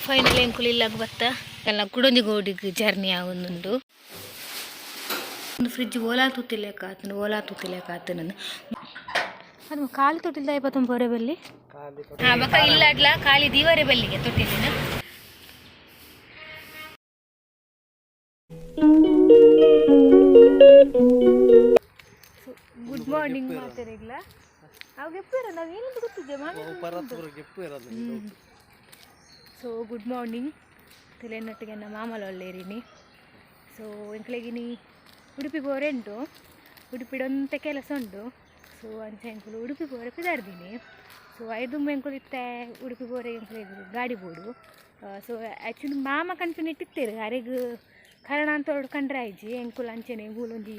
Final ಎಂಕುಲು ಇಲ್ಲಾಗ ಬತ್ತ ಎಲ್ಲ ಕುಡೊಂಜಿ ಗೋಡಿಗೆ ಜರ್ನಿ ಆವೊಂದುಂಡು. ಒಂದು ಫ್ರಿಜ್ ಓಲಾ ತೂತಿಲೆಕ್ಕ ಆತುಂಡು, ಓಲಾ ತೂತಿಲೆಕ್ಕ ಆತುಂಡು. ಅದು ಖಾಲಿ ತೊಟ್ಟಿಲ್ದ ಪತ್ತೊಂಬರೆ ಬಲ್ಲಿ. ಹಾಂ, ಬೊಕ್ಕ ಇಲ್ಲಾಡ್ಲ ಖಾಲಿ ದೀವರೆ ಬಲ್ಲಿಗೆ ತೊಟ್ಟಿಲಿನ. ಗುಡ್ ಮಾರ್ನಿಂಗ್ ಮಾತಾಡಿಗ್ಲ ಅವಾಗ ಎಪ್ಪರ ನಾವು ಏನಂತ ಗೊತ್ತಿದ್ದೆ. ಸೊ ಗುಡ್ ಮಾರ್ನಿಂಗ್ ತಿಳಿಯನ್ನೊಟ್ಟಿಗೆ ನಮ್ಮ ಮಾಮಲ ಒಳ್ಳೇರಿನಿ. ಸೊ ಎಂಕ್ಲೆಗಿನಿ ಉಡುಪಿ ಪೋರೆ ಉಂಟು, ಉಡುಪಿಡೊಂತೆ ಕೆಲಸ ಉಂಟು. ಸೊ ಅಂಚ ಎಂಕುಲು ಉಡುಪಿ ಪೋರೆ ಪಿದಾರ್ದಿನಿ. ಸೊ ಐದುಂಬ ಎಂಕುಲು ಇತ್ತೆ ಉಡುಪಿ ಪೋರೆ ಎಂಕುಲು ಗಾಡಿ ಬೋಡು. ಸೊ ಆ್ಯಕ್ಚುಲಿ ಮಾಮ ಕನ್ಪಿನೆಟ್ ಇತ್ತೇರು, ಅರೆಗ್ ಕಾರಣ ಅಂತ ಕಂಡ್ರೆ ಆಯ್ಜಿ. ಎಂಕುಲು ಅಂಚೆನೆ ಮೂಲೊಂಜಿ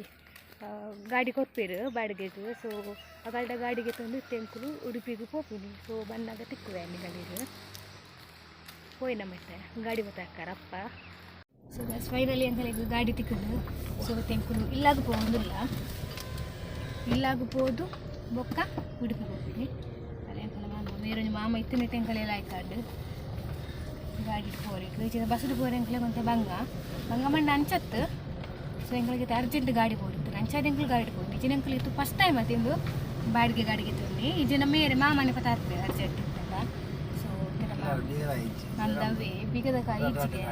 ಗಾಡಿ ಕೊರ್ಪೇರು ಬಾಡಿಗೆಗ್. ಸೊ ಅಗಲ್ಡ ಗಾಡಿಗೆ ತಂದು ಇತ್ತೆ ಎಂಕುಲು ಉಡುಪಿಗೆ ಪೋಪಿನಿ. ಸೊ ಬನ್ನಾಗ ತಿಕ್ಕುವೆ ನಿಗಲಿಗೆ ಪೋಯಿನ ಮತ್ತೆ ಗಾಡಿ ಬತ್ತಾಕರಪ್ಪ. ಸೊ ಗ್ಯಾಸ್ ಫೈನಲಿ ಎಂಕಲೆಗ್ ಗಾಡಿ ತಿಕ್ಕುದು. ಸೊ ಎಂಕುಲು ಇಲ್ಲಾಗ ಪೋವೊಂದಿಲ್ಲ, ಇಲ್ಲಾಗ ಪೋದು ಬೊಕ್ಕ ಉಡುಪಿ ಪೋಪಿನಿ. ಅಲ್ಲ ಎಂಕಲ ಮಾಮ ಮೇರೊಂಜಿ ಮಾಮ ಇತ್ತಿನ ಎಂಕಲೆಲ್ಲ ಆಯ್ಕಾಡು ಗಾಡಿ ಪೋರೆಗ್. ಇಚ್ಚಿದ ಬಸ್ಡ್ ಪೋರೆ ಎಂಕಲೆ ಒಂತೆ ಬಂಗ ಬಂಗ ಮಂಡ ಅಂಚತ್ತು. ಸೊ ಎಂಕಲಿಗೆ ಅರ್ಜೆಂಟ್ ಗಾಡಿ ಪೋಡಿತ್ತು, ಅಂಚಾದ ಎಂಕಲು ಗಾಡಿ ಪೋದು. ಇಜ್ಜಿನ ಎಂಕಲು ಇತ್ತು ಫಸ್ಟ್ ಟೈಮ್ ಅತಿಂದು ಬಾಡಿಗೆ ಗಾಡಿಗೆ ತಿಂದು. ಇಜ್ಜಿನ ಮೇರೆ ಮಾಮನೆ ಪತಾರ್ಪೆ ಅರ್ಜೆಂಟ್ ಇತ್ತಲ್ಲ. ಸೊ ನಂದವೇ ಬಿಗದ ಕಾಯಿ ಇಚ್ಚಿಗೆ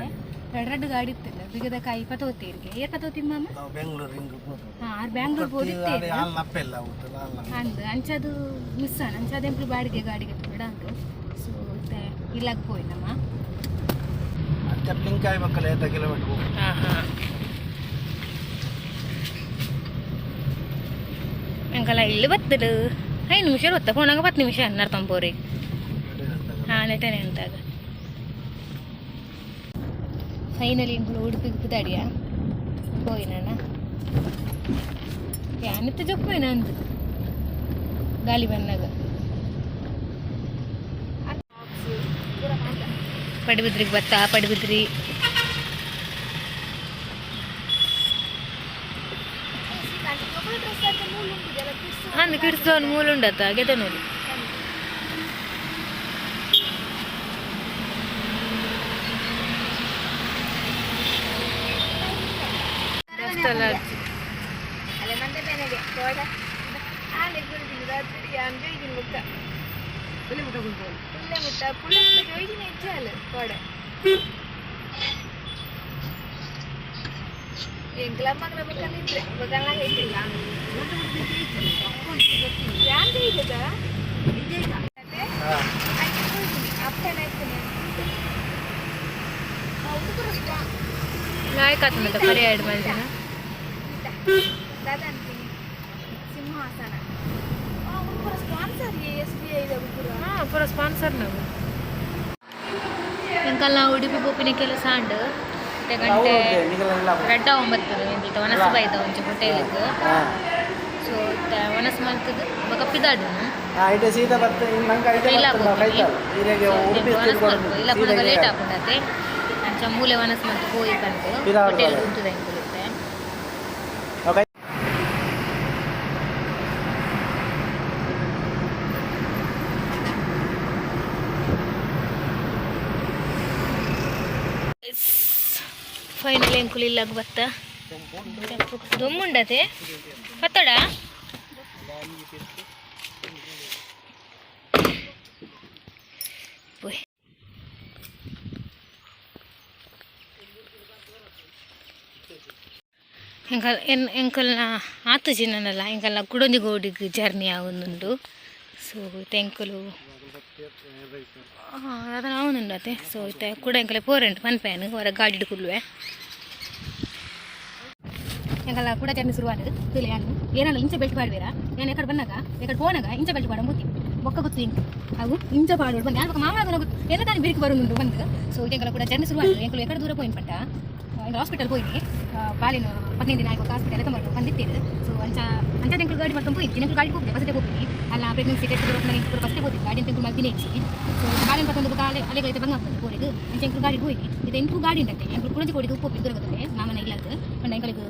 ರಡ್ಡು ರಡ್ಡು ಗಾಡಿ ಇತ್ತಿಲ್ಲ. ಬಿಗದ ಕಾಯಿ ಪತೋತಿರ್ಗೆ ಏರ್ ಪತೋತಿ ಮಾಮ. ಹಾಂ, ಆರು ಬ್ಯಾಂಗ್ಳೂರ್ ಪೋದಿತ್ತೇರು ಅಂದ್ ಅಂಚದು ಮಿಸ್ ಆನ್ ಅಂಚಾದ ಎಂಕಲು ಬಾಡಿಗೆ ಗಾಡಿಗೆ ಬಿಡ ಅಂದು. ಸೊ ಇತ್ತೆ ಇಲ್ಲಾಗ ಪೋಯಿನಮ್ಮ. ಪಿಂಕಾಯಿ ಮಕ್ಕಳು ಏತ ಕಿಲೋಮೀಟರ್. ಹಾಂ ಹಾಂ, ಎಂಕಲ ಇಲ್ಲಿ ಬತ್ತದು 5 ನಿಮಿಷ ಬತ್ತ ಫೋನಾಗ 10 ನಿಮಿಷ ನರ್ತಂಪೋರಿ. ಹಾಂ, ನೆಟನೆ ಅಂತಾಗ ಫೈನಲಿ ಎಂಕುಲು ಉಡುಪಿಗೆ ಪುದಾಡಿಯ ಪೋಯಿನಣ್ಣ. ಯಾನಿತ್ತ ಜೊಪ್ಪೋಯಿನ ಅಂದು ಗಾಲಿ ಬಂದಾಗ ಪಡುಬಿದ್ರಿಗೆ ಬತ್ತ ಪಡುಬಿದ್ರಿ. ಅಂದು ಕಿಡ್ಸ್ ಮೂಲ ಉಂಡತ್ತ ಗೆತನೂರು. ಲಾಯ್ಕ್ ಆತನದ ಪರ್ಯಾಯ ಮಲ್ದಿನ. ಸಿಂಹಾಸನ ಸ್ಪಾನ್ಸರ್ ಎಸ್ ಬಿ I. ಹಾಂ, ಪೂರ ಸ್ಪಾನ್ಸರ್ ನಾವು. ಎಂಕಲ್ನ ಉಡುಪಿ ಪೋಪಿನ ಕೆಲಸ ಅಂಡ್ ಇತ್ತೆ ಗಂಟೆ ರಡ್ಡ ಒಂಬತ್ತು. ಎಂಕಲ್ತ ವನಸ ಬೈದ ಒಂಚಿ ಹೋಟೆಲ್ಗ್. ಸೊ ಇತ್ತೆ ವನಸ್ ಮಲ್ತದು ಬೊಕ ಪಿದಾಡುನು. ಐಟೆ ಸೀದಾ ಬತ್ತ ನಂಗೆ ಐಟೆ. ಇಲ್ಲ. ಉಡುಪಿ. ವನಸ್ ಮಲ್ಪು ಇಲ್ಲ ಪುನಗ ಲೇಟ್ ಆಪುಂಡತೆ. ಅಂಚ ಮೂಲೆ ವನಸ್ ಮಲ್ತು ಪೋಯಿ ಪಂದ್ ಹೋಟೆಲ್ ಉಂತುದ ಎಂಕುಲು ಇತ್ತೆ. ಓಕೆ. ಫೈನಲ್ ಎಂಕುಲು ಇಲ್ಲಾಗ ಬತ್ತ ದೊಮ್ಮುಂಡತೆ ಪತ್ತಡ. ಪೋಯ್ ಎಂಕಲ್ ಎನ್ ಎಂಕಲ್ನ ಆತು ಜಿನನಲ್ಲ ಎಂಕಲ್ನ ಕುಡೊಂಜಿ ಗೋಡಿಗೆ ಜರ್ನಿ ಆವೊಂದುಂಡು. ಸೊ ಇತ್ತೆ ಎಂಕುಲು ಅದನ್ನ ಆವೊಂದುಂಡು ಅತೆ. ಸೊ ಇತ್ತೆ ಕೂಡ ಎಂಕಲೆ ಪೋರೆಂಟು ಪನ್ಪೇನು ಹೊರ ಗಾಡಿಡ್ ಕುಲ್ಲುವೆ. ಎಂಕಲ್ನ ಕೂಡ ಜರ್ನಿ ಶುರುವಾದ ತುಲೆ. ಯಾನು ಏನಲ್ಲ ಇಂಚ ಬೆಲ್ಟ್ ಪಾಡ್ವೇರಾ? ನಾನು ಎಕಡೆ ಬಂದಾಗ ಎಕಡೆ ಪೋನಾಗ ಇಂಚ ಬೆಲ್ಟ್ ಪಾಡ ಗೊತ್ತಿ ಬೊಕ್ಕ ಗೊತ್ತು ಇಂಕ್ ಅವು ಇಂಚ ಪಾಡೋಡು ಬಂದು ಯಾರು ಮಾಮ ಗೊತ್ತು ಎಲ್ಲ ತಾನೇ ಬಿರುಕು ಬರೋನುಂಟು ಬಂದು. ಸೊ ಎಂಕಲ ಕೂಡ ಜರ್ನಿ ಶುರುವಾದ. ಎಂಕಲು ಎಕಡೆ ದೂರ ಪೋಯಿನ್ ಪಟ್ಟ ಎಂಕಲ್ ಹಾಸ್ಪಿಟಲ್ ಪೋಯಿನಿ. ಬಾಲಿನ 15 ದಿನ ಆಯ್ತು ಹಾಸ್ಪಿಟಲ್ ಎತ್ತ ಬಂದಿತ್ತೇರು. ಸೊ ಅಂಚ ಅಂಚ ಎಂಕಲು ಗಾಡಿ ಮಾಡ್ಕೊಂಡು ಪೋಯಿ ಎಂಕಲು ಗಾಡಿ ಹೋಗ್ತದೆ ಬಸ್ಸೇ ಹೋಗ್ತೀನಿ ಅಲ್ಲ. ಪ್ರೆಗ್ನೆನ್ಸಿ ಟೆಸ್ಟ್ ಎಂಕಲು ಬಸ್ಸೇ ಹೋಗ್ತೀನಿ ಗಾಡಿ ಎಂಕಲು ಮಲ್ತಿನೇ ಇಚ್ಚಿ. ಸೊ ಬಾಲಿನ ಪತ್ತೊಂದು ಬೊಕ್ಕ ಅಲೆ ಅಲೆಗಳೈತೆ ಬಂಗ ಆಗ್ತದೆ ಪೋರಿಗೆ. ಅಂಚ ಎಂಕಲು ಗಾಡಿ ಹೋಗಿ ಇದು ಎಂಟು ಗಾಡಿ ಉಂಟಂತೆ. ಎಂಕಲು ಕುಡಂಜಿ ಕೋಡಿಗೆ ಉಪ್ಪು ದೂರ ಮಾಮನ ಇಲ್ಲದ್ದು ಪಂಡ ಎಂಕಲಿಗೆ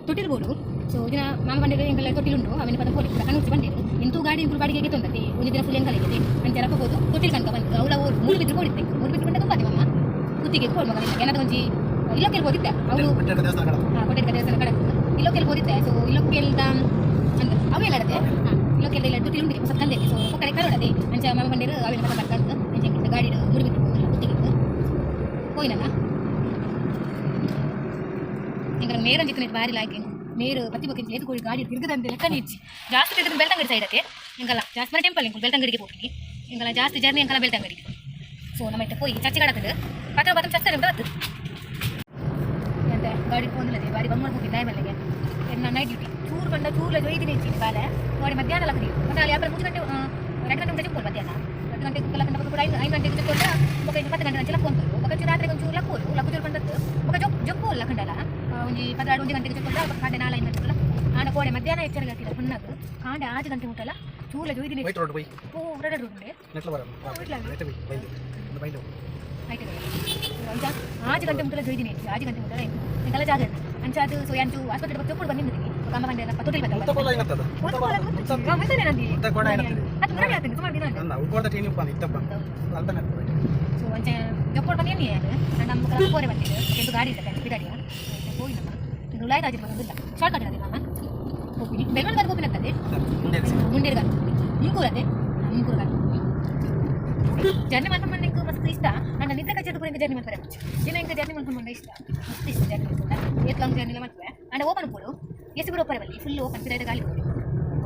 ತೊಟ್ಟಿಲ್ ಬೋಡು. ಸೊ ದಿನ ಮಾಮ ಬಂದಿದ್ದು ಎಂಕಲ ತೊಟ್ಟಿಲ್ ಉಂಟು ಅವೆನ ಪದ ಪೋಲಿ ಕಣ್ಣು ಬಂದಿರು. ಇಂತೂ ಗಾಡಿ ಇಂಕ್ಲು ಬಾಡಿಗೆ ತೊಂದತಿ ಒಂಜಿ ದಿನ ಫುಲ್ ಎಂಕಲಿಗೆ ಅಂಚೆ ರಪ್ಪ ತೊಟ್ಟಿಲ್ ಕನಕ ಬಂತು. ಅವಳ ಮೂರು ಬಿದ್ರು ಕೊಡಿತ್ತೆ. ಮೂರು ಬಿದ್ರು ಬಂದಾಗ ಬಾತೆ ಮಮ್ಮ ಕುತ್ತಿಗೆ ಕೋಡ್ ಮಗ ಏನಾದ್ರು ಒಂಜಿ ಇಲ್ಲೊಕ್ಕೆಲ್ ಹೋದಿತ್ತೆ ಅವಳು. ಕೊಟ್ಟೆಡ್ಕ ದೇವಸ್ಥಾನ ಕಡೆ. ಹಾಂ, ಕೊಟ್ಟೆಡ್ಕ ದೇವಸ್ಥಾನ ಕಡೆ ಇಲ್ಲೊಕ್ಕೆಲ್ ಹೋದಿತ್ತೆ. ಸೊ ಇಲ್ಲೊಕ್ಕೆಲ್ದ ಅಂದ್ ಅವೆಲ್ಲ ಅಡತೆ. ಹಾಂ, ಇಲ್ಲೊಕ್ಕೆಲ್ದ ಇಲ್ಲ ತೊಟ್ಟಿಲ್ ಉಂಡಿಗೆ ಹೊಸ ಕಲ್ದೆ. ಸೊ ಕಡೆ ಕರೋಡದೆ ಅಂಚ ಮಾಮ ಬಂದಿರು ಅವೆಲ್ಲ ಬರ್ಕಂತ ಅಂಚೆ ಗಾಡಿ ಮೂರು ಬಿದ್ರು ಕುತ್ತಿಗೆ ಹೋಯ್ನಲ್ಲ. ಎಂಕಲ ಮೇರ್ ಅಂಜಿತ್ತು ಬಾರಿ ಲಾಯ್ಕೆ ಮೇರು ಪತ್ತಿ ಬೊಕ್ಕ ಏತು ಕೋಳಿ ಗಾಡಿ ತಿರುಗದಂತೆ ಲೆಕ್ಕ ನೀಚಿ. ಜಾಸ್ತಿ ತಿರುಗದ ಬೆಳ್ತಂಗಡಿ ಸೈಡ್ ಅತ್ತೆ. ಎಂಕಲ ಜಾಸ್ತಿ ಮನೆ ಟೆಂಪಲ್ ಎಂಕುಲು ಬೆಳ್ತಂಗಡಿಗೆ ಹೋಗ್ತೀನಿ. ಎಂಕಲ ಜಾಸ್ತಿ ಜರ್ನಿ ಎಂಕಲ ಬೆಳ್ತಂಗಡಿಗೆ. ಸೊ ನಮ್ಮ ಇತ್ತ ಪೋಯಿ ಚರ್ಚೆ ಕಡತದೆ ಪತ್ರ ಪತ್ರ ಚರ್ಚೆ ಬತ್ತು ಎಂತ ಗಾಡಿ ಪೋಂದಿಲ್ಲದೆ ಬಾರಿ ಬಂದ್ ಮಾಡ್ಬೋಗಿ ದಾಯ. ಎನ್ನ ನೈಟ್ ಡ್ಯೂಟಿ ಚೂರು ಬಂದ ಚೂರ್ಲ ಜೊಯ್ದಿನ ಹೆಚ್ಚಿನ ಬಾಲೆ ನೋಡಿ. ಮಧ್ಯಾಹ್ನ ಲಕ್ಕದಿ ಮತ್ತೆ ಅಲ್ಲಿ ಯಾಪರ 3 ಗಂಟೆ, 2 ಗಂಟೆ ಮುಂಚೆ ಚಿಕ್ಕೋರು. ಮಧ್ಯಾಹ್ನ 2 ಗಂಟೆ ಲಕ್ಕಂಡ ಕೂಡ 5 ಗಂಟೆಗೆ ಚಿಕ್ಕೋಡ ಬೊಕ ಇನ್ನು 10 ಗಂಟೆ ನಂಚೆ ಲಕ್ಕು ಅಂತಾರೆ. ಬೊಕ ರಾತ್ರಿ ಒಂಚೂರು ಲಕ್ಕೋರು ಲಕ್ಕು ಚೂರು ಬಂದದ್ದು. ಬೊಕ ಜೊಪ್ ಜೊಪ್ಪು ಲಕ್ಕಂಡಲ್ಲ ಒಂಜಿ 12 1 ಗಂಟೆಗೆ ಚಿಕ್ಕೊಂಡ ಕಾಂಡೆ 4 5 ಗಂಟೆ ಆಂಡ ಕೋಡೆ ಮಧ್ಯಾಹ್ನ ಎಚ್ಚರಿಕೆ ಆಗ್ತಿಲ್ಲ ಹುಣ್ಣಾಗ ಕಾಂಡೆ 6 ಗಂಟೆ ಮುಟ್ಟಲ್ಲ ಚೂರ್ಲ ಜೊಯ್ದಿನ. ವೈಟ್ ರೋಡ್ ಬೈ. ಪೂ ರೆಡ್ ರೋಡ್ ಉಂಡೆ. ನೆಟ್ಲ ಬರ. ನೆಟ್ಟ ಬೈ ಬೈಂದು ಬೈಂದು. ಆಯ್ತು, ಅಂಚ 6 ಗಂಟೆ ಮುಟ್ಟಲ ಜೊಯ್ದಿನಿ. 6 ಗಂಟೆ ಮುಟ್ಟಲ ಎಂಕಲ ಜಾಗ ಅಂಚ ಅದು. ಸೊ ಅಂಚು ಆಸ್ಪತ್ರೆ ಬಗ್ಗೆ ಚೊಪ್ಪುಡು ಬಂದಿದ್ದೀನಿ ಕಮ್ಮ ಬಂದೆ ತೊಟ್ಟಿಲ್. ಮುತ್ತ ಕೋಲ ಏನತ್ತದ? ಮುತ್ತ ಕೋಡ ಏನತ್ತದ? ಅಂದ ಉಳ್ಕೊಡ್ದ ಟೀನಿ ಉಪ್ಪಾನ ಇತ್ತಪ್ಪ ಅಲ್ತನೆ. ಸೊ ಅಂಚ ಜೊಪ್ಪುಡು ಬಂದು ಏನು ನಮ್ಮ ಕೋರೆ ಬಂದಿದ್ದು ಎಂದು ಗಾಡಿ ಇಲ್ಲ ಗಾಡಿಯ ಹೋಗಿ ನಮ್ಮ ಉಲಾಯ್ದ ಆಜಿನ ಬಂದಿಲ್ಲ. ಶಾರ್ಟ್ ಕಟ್ ಮಾಮ ಹೋಗ್ತೀನಿ ಬೆಂಗಳೂರು ಹೋಗ್ತೀನಿ. ಮುಂದೆ. ಮುಂಡೇರು ಮುಂಕೂರತೆ ಮುಂಕೂರು ಜರ್ನಿ ಮಾಡ್ಕೊಂಡು ಇಂಕ ಮಸ್ತ್ ಇಷ್ಟ. ಅಂಡ್ ನಿದ್ದೆ ಕಚ್ಚದ ಕೂಡ ಜರ್ನಿ ಮಾಡ್ತಾರೆ ದಿನ. ಇಂಕ ಜರ್ನಿ ಮಾಡ್ಕೊಂಡು ಇಷ್ಟ, ಮಸ್ತ್ ಇಷ್ಟ ಜರ್ನಿ ಮಾಡ್ಕೊಂಡು. ಏತ್ ಲಾಂಗ್ ಜರ್ನಿ ಮಾಡ್ತೇವೆ. ಅಂಡ್ ಓಪನ್ ಪೋಡು ಎಸಿ ಕೂಡ ಒಪ್ಪರೆ ಬಲ್ಲಿ ಫುಲ್ ಓಪನ್ ಪಿರಾಯ್ದ ಗಾಳಿ ಪೋಡು.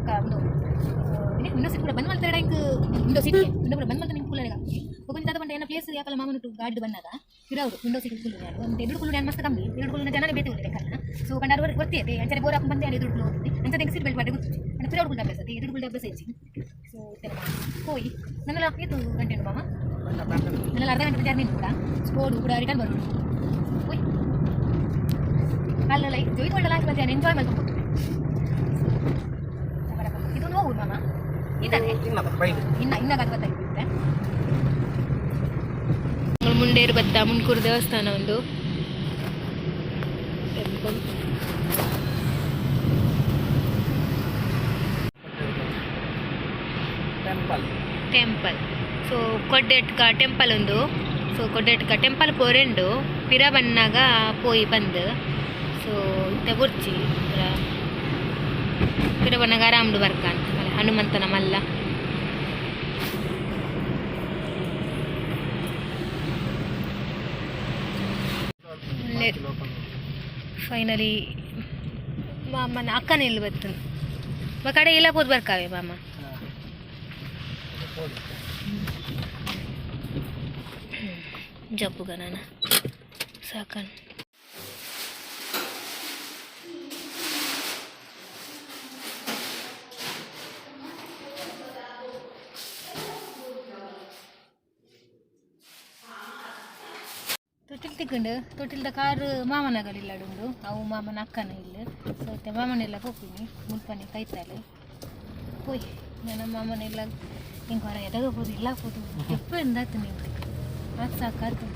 ఒక ಒಂದು ವಿಂಡೋ ಸೀಟ್ ಕೂಡ ಬಂದ್ ಮಾಡ್ತಾರೆ. ಇಂಕ್ ವಿಂಡೋ ಸೀಟ್ ವಿಂಡೋ ಕೂಡ ಬಂದ್ ಮಾಡ್ತಾರೆ. ನಿಂಗೆ ಕೂಲರ್ ಒಂದು ದಾದ ಬಂದ ಏನ ಪ್ಲೇಸ್ ಯಾಕಲ್ಲ ಮಾಮನ ಗಾಡಿ ಬಂದಾಗ ಇರೋರು ವಿಂಡೋ ಸೀಟ್ ಕುಲ್ಲು. ಯಾರು ಒಂದು ಎದುರು ಕುಲ್ಲು ಮಸ್ತ್ ಕಮ್ಮಿ. ಎದುರು ಕುಲ್ಲು ಜನನೇ ಬೇತೆ ಉಂಟು ಕಾರಣ. ಸೊ ಕಂಡಾರು ಗೊತ್ತಿ ಅದೇ ಅಂಚನೆ ಬೋರ್ ಹಾಕೊಂಡು ಬಂದೆ. ಎದುರು ಕುಲ್ಲು ಅಂಚೆ ಸೀಟ್ ಬೆಲ್ಟ್ ಮಾಡಿ ಗೊತ್ತು. ಅಂಡ್ ಪಿರೌಡ್ ಕುಲ್ಲು ಅಭ್ಯಾಸ ಅದೇ ಎದುರು ಕುಲ್ಲು ಅಭ್ಯಾಸ ಹೆಚ್ಚಿ. ಸೊ ಹೋಯಿ ನನ್ನೆಲ್ಲ ಇದು ಗಂಟೆ ಉಂಟು ಮಾಮ. ನನ್ನೆಲ್ಲ ಅರ್ಧ ಗಂಟೆ ಜರ್ನಿ ಕೂಡ ಸ್ಕೋಡು ಕೂಡ ರಿಟರ್ನ್ ಬರೋದು. ಹೋಯ್ ಅಲ್ಲ ಲೈಕ್ ಜೊಯ್ದು ಲಾಸ್ಟ್ ಬಂದೆ ಎಂಜಾಯ್ ಮಾಡ್ಕೊಂಡು ಹೋಗ್ತದೆ. ಇದು ನೋವು ಮಾಮ ಇದ್ದಾನೆ. ಇನ್ನದ ಬೈಂದು. ಇನ್ನ ಇನ್ನ ಗೊತ್ತಾಗುತ್ತೆ. ಮುಂಡೇರು ಬತ್ತ ಮುಂಡ್ಕೂರು ದೇವಸ್ಥಾನ ಒಂದು ಟೆಂಪಲ್. ಟೆಂಪಲ್. ಟೆಂಪಲ್. ಸೊ ಕೊಡ್ಡೆಟ್ಕ ಟೆಂಪಲ್ ಒಂದು. ಸೊ ಕೊಡ್ಡೆಟ್ಕ ಟೆಂಪಲ್ ಪೋರೆಂಡು ಪಿರ ಬನ್ನಾಗ ಪೋಯಿ ಬಂದು. ಸೊ ಇತ್ತೆ ಬುರ್ಚಿ ಪಿರ ಪಿರ ಬನ್ನಾಗ ಆರಾಮ್ಡು ಬರ್ಕ ಅಂತ ಹನುಮಂತನ ಮಲ್ಲ. ಒಳ್ಳೆ. ಫೈನಲಿ ಮಾಮನ ಅಕ್ಕನ ಇಲ್ಲಿ ಬರ್ತದೆ ಕಡೆ ಇಲ್ಲ ಪೋದು ಬರ್ಕಾವೆ ಮಾಮ. ಜಪ್ಪುಗ ನಾನು ಸಾಕನ್. ತೊಟ್ಟಿಲ್ ತಿಕ್ಕಂಡು ತೊಟ್ಟಿಲ್ದ ಕಾರು ಮಾಮನಗಳಿಲ್ಲಡುಂಡು. ಅವು ಮಾಮನ ಅಕ್ಕನ ಇಲ್ಲ. ಸೊ ಇತ್ತೆ ಮಾಮನೆಲ್ಲ ಪೋಪಿನಿ ಮುಲ್ಪನೆ ಕೈತಾಲೆ ಪೋಯ್ ನನ್ನ ಮಾಮನೆಲ್ಲ ಹಿಂಗೆ ಹೊರ ಎದಾಗ ಪೋದು ಇಲ್ಲ ಪೋದು ಎಪ್ಪ ಎಂದಾತು ನಿಂಗೆ ಅದು ಸಾಕಾತು.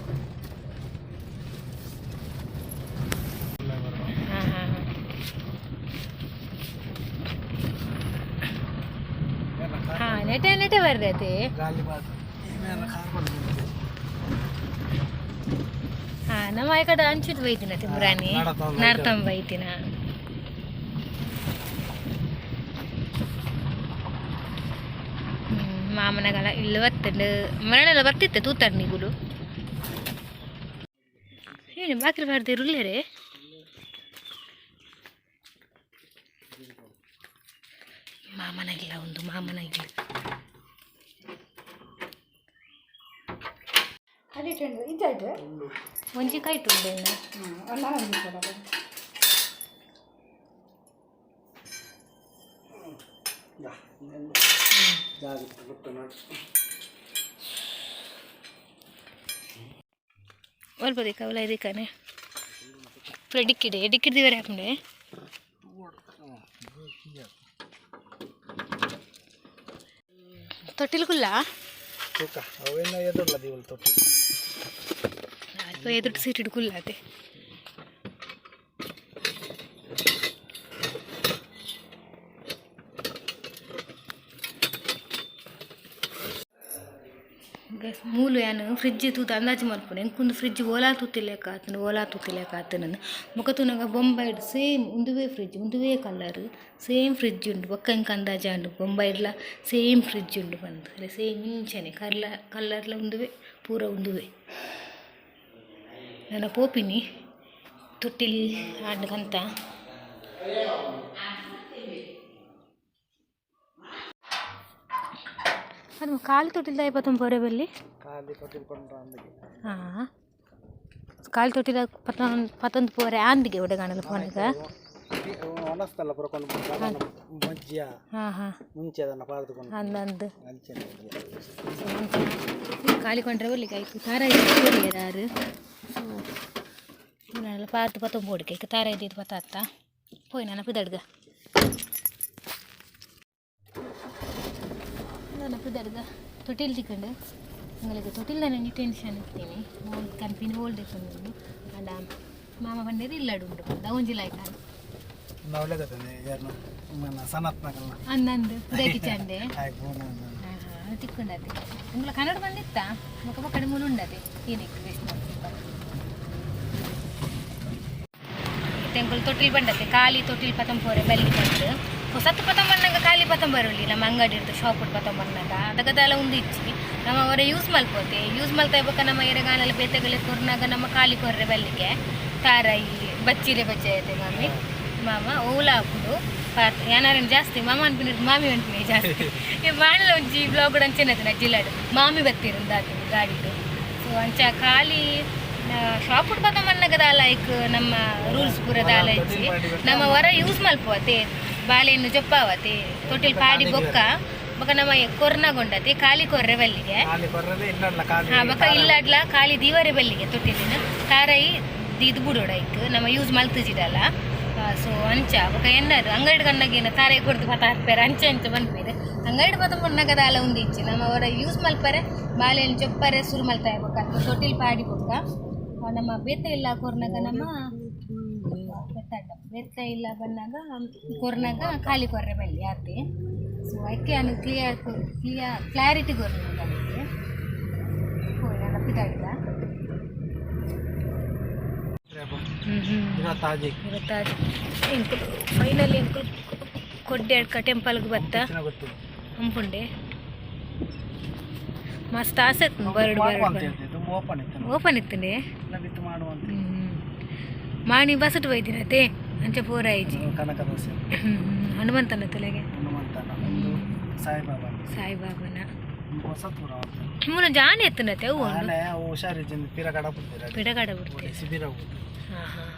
ಹಾಂ ಹಾಂ ಹಾಂ ಹಾಂ ನೆಟೆ ನೆಟೆ ಬರ್ದೈತೆ. ಗಾಲಿ ಬಾತ್ ಕಾರ್ ಬಂದು. ಹಾಂ, ನಮ್ಮ ಈ ಕಡೆ ಅಂಚಿಟ್ಟು ಬೈತಿನ ತಿಮ್ರಾನಿ. ನಡತೊಂದು. ನಡ್ತೊಂದು ಬೈತಿನ. ಮಾಮನಗಲ ಇಲ್ಲಿ ಬರ್ತಂಡು ಮರಳೆಲ್ಲ ಬರ್ತಿತ್ತೆ ತೂತಾರ್ ನೀಗುಲು. ಏನು ಬಾಕಿಲು ಬಾರ್ದು ಇರುಲ್ಲೇರೆ. ಮಾಮನ ಇಲ್ಲ ಒಂದು ಮಾಮನ ಇಲ್ಲ. ಒಂಜಿ ಕೈಟ್ ಉಂಡೆ. ಜಾಗ್ರತೆ ಗೊತ್ತು ನೋಡಿ. ಅಲ್ಪ ದಿಕ್ಕ ಅವಲ ಇದಕ್ಕಾನೆ ಪೂರ ಡಿಕ್ಕಿಡೆ ಡಿಕ್ಕಿಡ್ದಿವರೆ ಹಾಕೊಂಡೆ. ತೊಟ್ಟಿಲ್ ಕುಲ್ಲ. ತೂಕ ಅವೇನ ಎದುರಲ್ಲ ದೀವಲ್ ತೊಟ್ಟಿ. ಅಲ್ಪ ಎದುರು ಸೀಟ್ ಹಿಡ್ಕುಲ್ಲ ಅದೇ. ಮೂಲು ಯಾನ್ ಫ್ರಿಜ್ ತೂದು ಅಂದಾಜು ಮಲ್ಪುನೆ ಎಂಕೊಂದು ಫ್ರಿಜ್ ಓಲಾ ತೂತಿಲೆಕ ಆತುಂಡು ಓಲಾ ತೂತಿಲೆಕ ಆತುಂಡು ಬೊಕ ತೂನಗ ಬೊಂಬೈಡ್ ಸೇಮ್ ಉಂದುವೇ ಫ್ರಿಜ್ ಉಂದುವೇ ಕಲರ್ ಸೇಮ್ ಫ್ರಿಜ್ ಉಂಡು ಬೊಕ್ಕ ಎಂಕ್ ಅಂದಾಜು ಆಂಡ್ ಬೊಂಬೈಡ್ಲ ಸೇಮ್ ಫ್ರಿಜ್ ಉಂಡು ಪಂದ್ ಸೇಮ್ ಇಂಚನೆ ಕರ್ಲ ಕಲರ್ಲ ಉಂದುವೇ ಪೂರ ಉಂದುವೇ. ನನ ಪೋಪಿನಿ ತೊಟ್ಟಿಲ್ ಆಂಡ್ ಕಂತ. ಅದು ಖಾಲಿ ತೊಟ್ಟಿಲ್ ದಾಯೆ ಪತೊಂದು ಪೋರೆ ಬಲ್ಲಿ. ಖಾಲಿ ತೊಟ್ಟಿಲ್ ಕೊಂಡ್ರ ಅಂದಿಗೆ. ಹಾಂ, ಖಾಲಿ ತೊಟ್ಟಿಲ ಪತೊಂದು ಪತೊಂದು ಪೋರೆ ಆಂದಿಗೆ ಒಡೆಗಾಣಲ ಪೋನಗ. ಒಣಸ್ತಲ್ಲ ಪೂರ ಕೊಂಡು ಮಜ್ಜಿಯ. ಹಾಂ ಹಾಂ. ಮುಂಚೆ ಅದನ್ನು ಪಾರ್ದುಕೊಂಡು. ಅಂದ್ ಅಂದ್. ಅಂಚನೆ. ಖಾಲಿ ಕೊಂಡ್ರೆ ಬರ್ಲಿಕ್ಕೆ ಆಯ್ತು ತಾರ ಯಾರು. ಸೊ ನಾನೆಲ್ಲ ಪಾತು ಪತ್ತೊಂದು ಬೋಡಿಗೆ ತಾರ ಇದ್ದಿದ್ದು ಪತ್ತಾತ್ತ ಪೋಯ್ ನಾನು ಪಿದಡ್ಗ ನಾನು ಪಿದಡ್ಗ ತೊಟ್ಟಿಲ್ ತಿಕ್ಕಂಡು உங்களுக்கு ತೊಟ್ಟಿಲ್ ನನಗೆ ಟೆನ್ಷನ್ ಇರ್ತೀನಿ ಓಲ್ಡ್ ಕಂಪಿನಿ ಓಲ್ಡ್ ಇತ್ತು ಅಂಡ ಮಾಮ ಬಂದಿದ್ದು ಇಲ್ಲಡು ಉಂಡು ಒಂಜಿ ಲಾಯ್ಕ. ಒಳ್ಳೆದಾಗ್ತದೆ ಯಾರನ್ನು మన ಸನತ್ನಗಲ್ನ. ಅಂದಂದು ಉದಯ್ ಚಂದೆ. ಆಯ್ತು. ತಿಕ್ಕೊಂಡತೆ ಉಂಗ್ಲ ಕನ್ನಡ ಬಂದಿತ್ತಾ ಮುಖ ಕಡೆ ಮೂಲು ಉಂಡತೆ ಏನಕ್ಕೆ ವೇಸ್ಟ್ ತೆಂಕುಲು ತೊಟ್ಟಿಲ್ ಬಂಡತೆ ಖಾಲಿ ತೊಟ್ಟಿಲ್ ಪತಂಪೋರೆ ಬಲ್ಲಿ ಬಂದು ಹೊಸತ್ತು ಪತಂಬಣ್ಣಗ ಖಾಲಿ ಪತಂಬರೊಳ್ಳಿ ನಮ್ಮ ಅಂಗಡಿ ಇರ್ತದೆ ಶಾಪ್ ಪತಂಬಣ್ಣಗ ಅದಗದೆಲ್ಲ ಒಂದು ಇಚ್ಚಿ ನಮ್ಮ ಅವರ ಯೂಸ್ ಮಲ್ಪೋತೆ ಯೂಸ್ ಮಲ್ತಾ ಇಬ್ಬಕ ನಮ್ಮ ಎರೆಗಾನೆಲ್ಲ ಬೇತೆಗಲೆ ಕೊರ್ನಾಗ ನಮ್ಮ ಖಾಲಿ ಕೊರ್ರೆ ಬಲ್ಲಿಗೆ ತಾರಾಯಿ ಬಚ್ಚಿರೆ ಬಚ್ಚಾಯತೆ ಮಾಮಿ ಮಾಮ ಓಲ ಹಾಕುದು ಪಾತ್ ಏನಾರೇನು ಜಾಸ್ತಿ ಮಾಮ ಅನ್ಪಿನ ಮಾಮಿ ಅನ್ಪಿನಿ ಜಾಸ್ತಿ ಈ ಬಾಣಲ ಒಂಜಿ ಬ್ಲಾಗ್ ಅಂಚೆನದು ಜಿಲ್ಲಾಡು ಮಾಮಿ ಬತ್ತೀರಂದು ಗಾಡಿಡು. ಸೊ ಅಂಚ ಖಾಲಿ ಶಾಪ್ ಪತಂಬಣ್ಣಗದ ಲೈಕ್ ನಮ್ಮ ರೂಲ್ಸ್ ಪೂರ ದಾಲ ಇಜ್ಜಿ ನಮ್ಮ ಹೊರ ಯೂಸ್ ಮಲ್ಪುವತೆ ಬಾಳೆಹಣ್ಣು ಜೊಪ್ಪಾವತೆ ತೊಟ್ಟಿಲ್ ಪಾಡಿ ಬೊಕ್ಕ ಬೊಕ್ಕ ನಮ್ಮ ಕೊರ್ನಗೊಂಡತೆ ಖಾಲಿ ಕೊರ್ರೆ ಬಲ್ಲಿಗೆ. ಖಾಲಿ ಕೊರ್ರದೆ ಇಲ್ಲಡ್ಲ ಖಾಲಿ. ಹಾ, ಬೊಕ್ಕ ಇಲ್ಲಾಡ್ಲ ಖಾಲಿ ದೀವರೆ ಬಲ್ಲಿಗೆ ತೊಟ್ಟಿಲಿನ ತಾರೈ ದೀದ್ ಬುಡೋಡ ಐಕ್ ನಮ್ಮ ಯೂಸ್ ಮಲ್ತುಜಿಡಲ್ಲ. ಸೊ ಅಂಚ ಬೊಕ್ಕ ಎನ್ನಾರು ಅಂಗಡಿ ಕಣ್ಣಗೇನ ತಾರೈ ಕೊಡ್ದು ಪತ ಹಾಕ್ಪೇರೆ ಅಂಚೆ ಅಂಚ ಪನ್ಪೇರು ಅಂಗಡಿ ಪತ ಪೊನ್ನಗ ದಾಲ ಉಂದು ಇಜ್ಜಿ ನಮ್ಮ ಅವರ ಯೂಸ್ ಮಲ್ಪರೆ ಬಾಳೆಹಣ್ಣು ಚೊಪ್ಪರೆ ಸುರು ಮಲ್ತಾಯ ಬೊಕ್ಕ ತೊಟ್ಟಿಲ್ ಪಾಡಿ ಬೊಕ್ಕ ನಮ್ಮ ಬೇತೆ ಇಲ್ಲ ಕೊರ್ನಾಗ ನಮ್ಮ ಗೊತ್ತಾಡ ಬೇತೆ ಇಲ್ಲ ಬಂದಾಗ ಕೊರ್ನಾಗ ಖಾಲಿ ಕೊರ್ರೆ ಬಲ್ಲಿ ಆತೆ. ಸೊ ಅದಕ್ಕೆ ನಾನು ಕ್ಲಿಯರ್ ಕ್ಲಿಯರ್ ಕ್ಲಾರಿಟಿ ಕೊರ್ನ ನನಗೆ ನನ್ನ ಪಿದಾಡಿದ. ಹ್ಞೂ ಹ್ಞೂ. ಇರತ್ತಾಜಿ. ಇವತ್ತಾಜಿ ಎಂಕುಲು ಫೈನಲಿ ಎಂಕುಲು ಕೊಡ್ಡೆ ಟೆಂಪಲ್ಗೆ ಬತ್ತ. ಗೊತ್ತು. ಅಂಪುಂಡೆ ಮಸ್ತ್ ಆಸೆ ಇತ್ತು ಬರಡು ಮಾಡುವ ಅಂತ ಬರಡು. ಹೇಳ್ತಿದ್ದು ತುಂಬ ಓಪನ್ ಇತ್ತು. ಓಪನ್ ಇತ್ತಂಡೆ. ಇಲ್ಲ ಬಿತ್ತು ಮಾಡುವಂತ. ಮಾಣಿ ಬಸಟ್ ಬೈದಿನತೆ ಅಂಚೆ ಪೂರ ಐಜಿ. ಕನಕದಾಸ. ಹನುಮಂತನ ತಲೆಗೆ. ಹನುಮಂತನ ಒಂದು ಸಾಯಿಬಾಬಾ. ಸಾಯಿಬಾಬನ. ಒಂದು ಹೊಸತೂರ. ಮೂಲ ಜಾನೆ ಎತ್ತನತೆ ಅವು ಉಂಡು. ಆನೆ ಅವು ಹುಷಾರಿಜ್ಜಂದು ಪಿರ ಕಡ ಬಿಡ್ತೀರ. ಪಿಡಗಾಡ ಬಿಡ್ತೀವಿ. ಶಿಬಿರ ಹೋಗುದು. ಹಾಂ ಹಾಂ.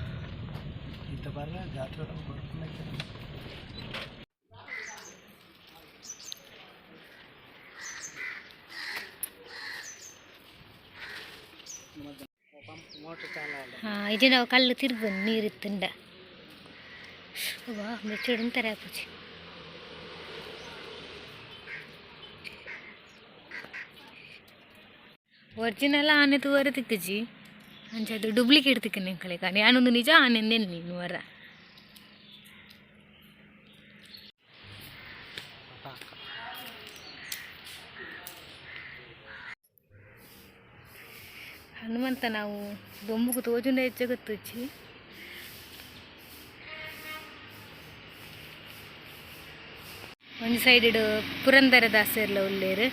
ಇಂಥ ಬರ್ರ ಜಾತ್ರೆ ಬರ್ಕೊಂಡು. ಮೋಟ್ರ್ ಚಾಲ. ಹಾಂ, ಇದು ನಾವು ಕಲ್ಲು ತಿರ್ಬನ್ ನೀರು ಇತ್ತುಂಡ ವಾ ಮೆಚ್ಚೋಡು ಅಂತಾರೆ ಆಪುಜಿ. ಒರಿಜಿನಲ್ ಆನೆ ತೂವರೆ ತಿಕ್ಕಜಿ ಅಂಚ ಅದು ಡೂಪ್ಲಿಕೇಟ್ ತಿಕ್ಕನೆ ಕಲೆ కానీ ಯಾನೊಂದು ನಿಜ ಆನೆಂದೇನು ನೀನು ವರ. ಹನುಮಂತ ನಾವು ದೊಂಬುಗು ತೋಜುಂಡ ಹೆಚ್ಚ ಗೊತ್ತುಚ್ಚಿ. ಒಂಜಿ ಸೈಡ್ ಪುರಂದರ ದಾಸೆರ್ಲ ಉಲ್ಲೇರು.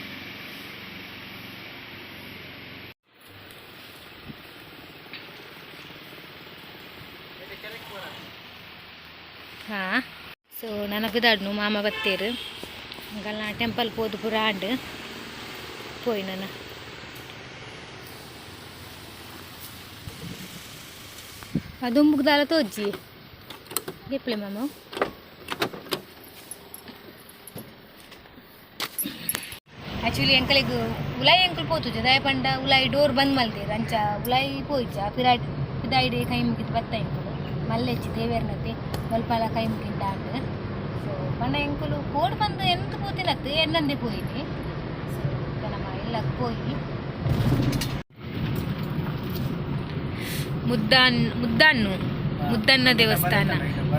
ಹಾಂ, ಸೊ ನನ ಪಿದಾಡ್ನು ಮಾಮ ಬತ್ತೇರು ಅಂಕಲ್ನ ಟೆಂಪಲ್ ಪೋದು ಪೂರ ಆಂಡ್ ಪೋಯ್ ನನ. ಅದೊಂಬುಗ್ದಾಲ ತೋಜ್ಜಿ ಗೆಪ್ಲೆ ಮಾಮ. ಆ್ಯಕ್ಚುಲಿ ಎಂಕಲಿಗ್ ಉಲಾಯಿ ಎಂಕುಲು ಪೋತುಜ ದಾಯ ಪಂಡ ಉಲಾಯಿ ಡೋರ್ ಬಂದ್ ಮಲ್ತೇರು ಅಂಚ ಉಲಾಯಿ ಪೋಯಿಜ ಪಿರಾಡ್ ಪಿದಾಯ್ಡೆ ಕೈ ಮುಗಿದು ಬತ್ತ ಎಂಕುಲು ಮಲ್ಲೆಚ್ಚಿ ದೇವೆರ್ನತೆ ಮಲ್ಪಾಲ ಕೈ ಮುಗಿಂದ ಆಂಡ್. ಸೊ ಪಂಡ ಎಂಕುಲು ಕೋಡ್ ಬಂದು ಎಂತ ಪೋತಿನತ್ತು ಎನ್ನಂದೆ ಪೋಯಿನಿ. ಸೊ ನಮ್ಮ ಇಲ್ಲ ಪೋಯಿ ಮುದ್ದಾನ್ ಮುದ್ದಾನ್ನು ಮುದ್ದಣ್ಣ ದೇವಸ್ಥಾನ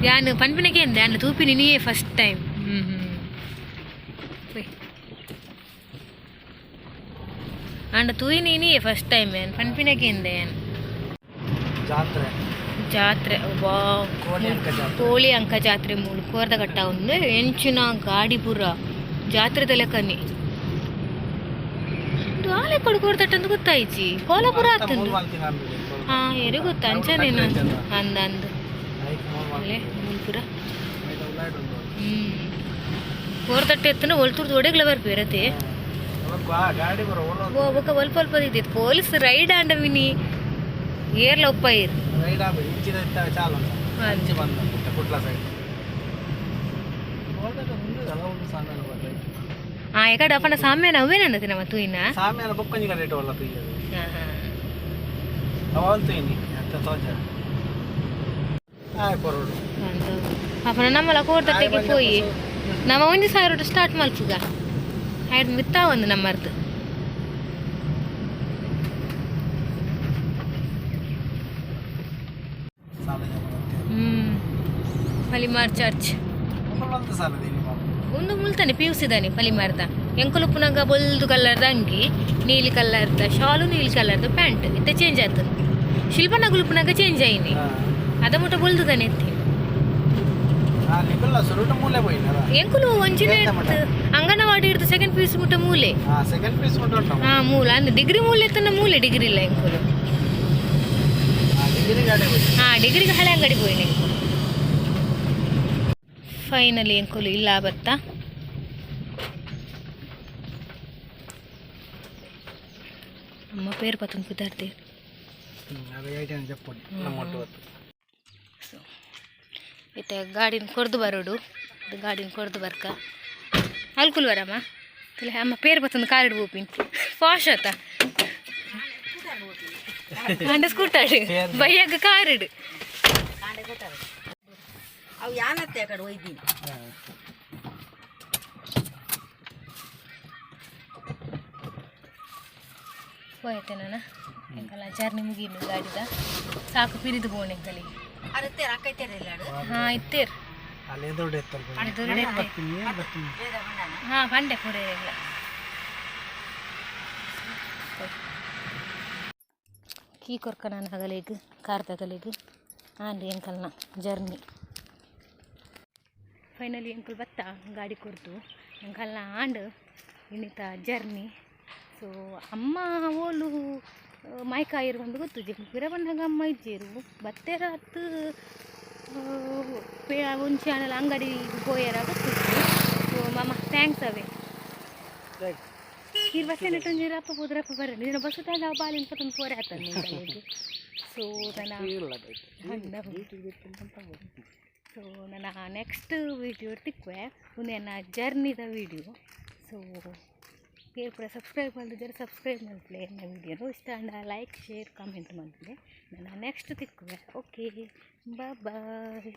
ಯಾನು ಪನ್ಪಿನಕ್ಕೆ ಅಂದೆ ಅಣ್ಣ ತೂಪಿನಿ ನೀಯೇ ಫಸ್ಟ್ ಟೈಮ್. ಹ್ಞೂ ಹ್ಞೂ. ಆಂಡ ತೂಯಿನಿ ಫಸ್ಟ್ ಟೈಮ್ ಏನ್ ಪನ್ಪಿನಕ್ಕೆ ಏನ್. ಜಾತ್ರೆ. ಜಾತ್ರೆ, ವಾವ್. ಕೋಳಿ ಅಂಕ ಜಾತ್ರೆ. ಕೋಳಿ ಅಂಕ ಜಾತ್ರೆ. ಮೂಲು ಕೋರ್ದ ಕಟ್ಟ ಒಂದು ಎಂಚಿನ ಗಾಡಿ ಪೂರ ಜಾತ್ರೆದ ಲೆಕ್ಕನಿ. ಇದು ಆಲೆ ಕೊಡು ಕೋರ್ದಟ್ಟಂದು ಗೊತ್ತಾಯ್ಚಿ, ಕೋಲಾಪುರ ಆತಂದು. ಹಾ, ಎರೆ ಗೊತ್ತ ಅಂಚನೇನು ಅಂದ ಅಂದ್. ಅಲ್ಲೇ ಮೂಲ್ಪುರ. ಕೋರ್ದಟ್ಟೆ ಎತ್ತನ ಒಳ್ತುರ್ದು ಒಡೆಗ್ಲ ಬರ್ಪೇರತೆ. ಗಾಡಿ ಬರೋ. ಬೊಕ ಒಲ್ಪ ಒಲ್ಪ ಇದ್ದಿತ್ತು ಪೊಲೀಸ್ ರೈಡ್ ಆಂಡ ಮಿನಿ ಏರ್ಲ ಒಪ್ಪ ಇರು. ರೈಡ್ ಆಗ ಇಂಚಿನ ಚಾಲು ಅಂಚೆ ಬಂದ ಕುಟ್ಲ ಸೈಡ್. ಆ ಎಕಡೆ ಅಪ್ಪನ ಸಾಮ್ಯಾನ ಅವೇನನ್ನತಿ ನಮ್ಮ ತೂಯಿನ. ಸಾಮ್ಯಾನ ಬೊಕ್ಕಂಜಿ ಕಡೆ ಇಟ್ಟು ತುಯ್ಯದು. ಅವಲ್ ತುಯ್ನಿ ಅಂತ ತೋಜ ಆಯ್ ಕೊರೋಡು. ಅಪ್ಪನ ನಮ್ಮಲ ಕೋರ್ದಟ್ಟೆಗೆ ಪೋಯಿ ನಮ್ಮ 1000 ಸ್ಟಾರ್ಟ್ ಮಲ್ಪುಗ ಆಯ್ತು ಮಿತ್ತಾ ಒಂದು ನಮ್ಮರ್ದು. ಸಾಲ. ಪಲಿಮಾರ್ ಚರ್ಚ್. ಒಂದು ಸಾಲ. ಒಂದು ಮುಲ್ತಾನೆ ಪಿ ಯು ಸಿದಾನೆ ಪಲಿಮಾರ್ದ. ಎಂಕುಲು ಪುನಗ ಬೊಲ್ದು ಕಲರ್ದ ಅಂಗಿ, ನೀಲಿ ಕಲರ್ದ ಶಾಲು, ನೀಲಿ ಕಲರ್ದ ಪ್ಯಾಂಟ್. ಇತ್ತೆ ಚೇಂಜ್ ಆತು. ಶಿಲ್ಪನಗುಲು ಪುನಗ ಚೇಂಜ್ ಆಯ್ನಿ. ಅದ ಮುಟ್ಟ ಬೊಲ್ದುದಾನೆ ಎತ್ತಿ. ನಿಕಲ್ಲ ಸುರುಟ ಮೂಲೆ ಪೋಯಿನದ. ಎಂಕುಲು ಒಂಜಿನ ಎಂತ ಮಟ? ಅಂಗನವಾಡಿ ಹಿಡ್ದು ಸೆಕೆಂಡ್ ಪಿ ಯು ಸಿ ಮುಟ್ಟ ಮೂಲೆ. ಹಾ, ಸೆಕೆಂಡ್ ಪೀಸ್ ಮುಟ್ಟ ಉಂಟು. ಹಾ, ಮೂಲ ಅಂದ್ರೆ ಡಿಗ್ರಿ ಮೂಲೆ ಎತ್ತನ ಮೂಲೆ ಡಿಗ್ರಿ ಇಲ್ಲ ಎಂಕುಲು. ಡಿಗ್ರಿ ಗಾಡಿ ಹೋಗಿ. ಹಾ, ಡಿಗ್ರಿಗೆ ಹಳೆ ಅಂಗಡಿ ಪೋಯಿನ ಎಂಕುಲು. ಫೈನಲಿ ಎಂಕುಲು ಇಲ್ಲ ಬತ್ತಾ. ಅಮ್ಮ ಪೇರು ಪತ್ತೊಂದು ಕುದಾರ್ತಿ. ಅದು ಐಟಮ್ చెప్పండి ನಮ್ಮ ಒಟ್ಟು ಹೊತ್ತು. ಸೊ ಇತ್ತೆ ಗಾಡಿನ ಕೊರ್ದು ಬರೋಡು. ಇದು ಗಾಡಿನ ಕೊರ್ದು ಬರ್ಕ ಅಲ್ಕುಲ್ ಬರಮ್ಮ. ತುಲೆ ಅಮ್ಮ ಪೇರು ಪತ್ತೊಂದು ಕಾರಿಡ್ ಬೋಪಿನ್ ಫಾಶ್ ಆತ ಅಂಡ ಸ್ಕೂಟಾಡು ಬೈಯಾಗ ಕಾರಿಡು. ಅವು ಯಾನತ್ತೆ ಆ ಕಡೆ ಒಯ್ದೀನಿ. ಹೋಯ್ತೆ ನಾನು. ಎಂಕಲ್ಲ ಜರ್ನಿ ಮುಗೀನು ಗಾಡಿದ. ಸಾಕು ಪಿರಿದು ಬೋಣೆ ಎಂಕಲಿಗೆ. ಅರತ್ತೆ ಅಕ್ಕೈತೇರಿಲ್ಲ. ಹಾ, ಇತ್ತೇರ್. ಅಲ್ಲಿ ಎದುರುಡೆ ಎತ್ತಲ್. ಎದುರುಡೆ. ಬರ್ತೀನಿ, ಏನು ಬರ್ತೀನಿ. ಹಾ, ಪಂಡೆ ಪೂರ. ಕೀ ಕೊರ್ಕ ನಾನು ಹಗಲಿಗ್ ಕಾರ್ ತಗಲಿಗ್ ಆಂಡ್ ಎಂಕಲ್ನ ಜರ್ನಿ. ಫೈನಲಿ ಎಂಕುಲು ಬತ್ತ ಗಾಡಿ ಕೊರ್ದು. ಎಂಕಲ್ನ ಆಂಡ್ ಇನ್ನಿತ ಜರ್ನಿ. ಸೊ ಅಮ್ಮ ಓಲು ಮೈಕಾಯಿರು ಒಂದು ಗೊತ್ತು ಪಿರ ಬಂದಾಗ ಅಮ್ಮ ಇಜ್ಜೇರು ಬತ್ತೇರ ಹತ್ತು ಒಂಚಿ ಆನಲ ಅಂಗಡಿ ಪೋಯರ ಗೊತ್ತಿತ್ತು. ಸೊ ಮಾಮ, thanks ಅವೇ. ಈರ್ ಬಸ್ ಒಂಜಿ ಅಪ್ಪ ಹೋದ್ರ ಅಪ್ಪ ಬರ್ರಿ ನೀನು ಬಸ್ ತಾಂಡ ಬಾಲಿನ ಪತ್ತೊಂದು ಪೋರೆ ಆತನ. ಸೊ ನನ್ನ ಸೊ ನನ್ನ ನೆಕ್ಸ್ಟ್ ವೀಡಿಯೋ ತಿಕ್ಕುವೆ. ಒಂದು ಎನ್ನ ಜರ್ನಿದ ವೀಡಿಯೋ. ಸೊ ಪೂರ ಸಬ್ಸ್ಕ್ರೈಬ್ ಮಲ್ದಿದ್ದಾರೆ, ಸಬ್ಸ್ಕ್ರೈಬ್ ಮಲ್ಪಲೆ. ಎನ್ನ ವೀಡಿಯೋನು ಇಷ್ಟ ಅಂಡ ಲೈಕ್, ಶೇರ್, ಕಮೆಂಟ್ ಮಲ್ಪಲೆ. ನನ್ನ ನೆಕ್ಸ್ಟ್ ತಿಕ್ಕುವೆ. Okay, bye.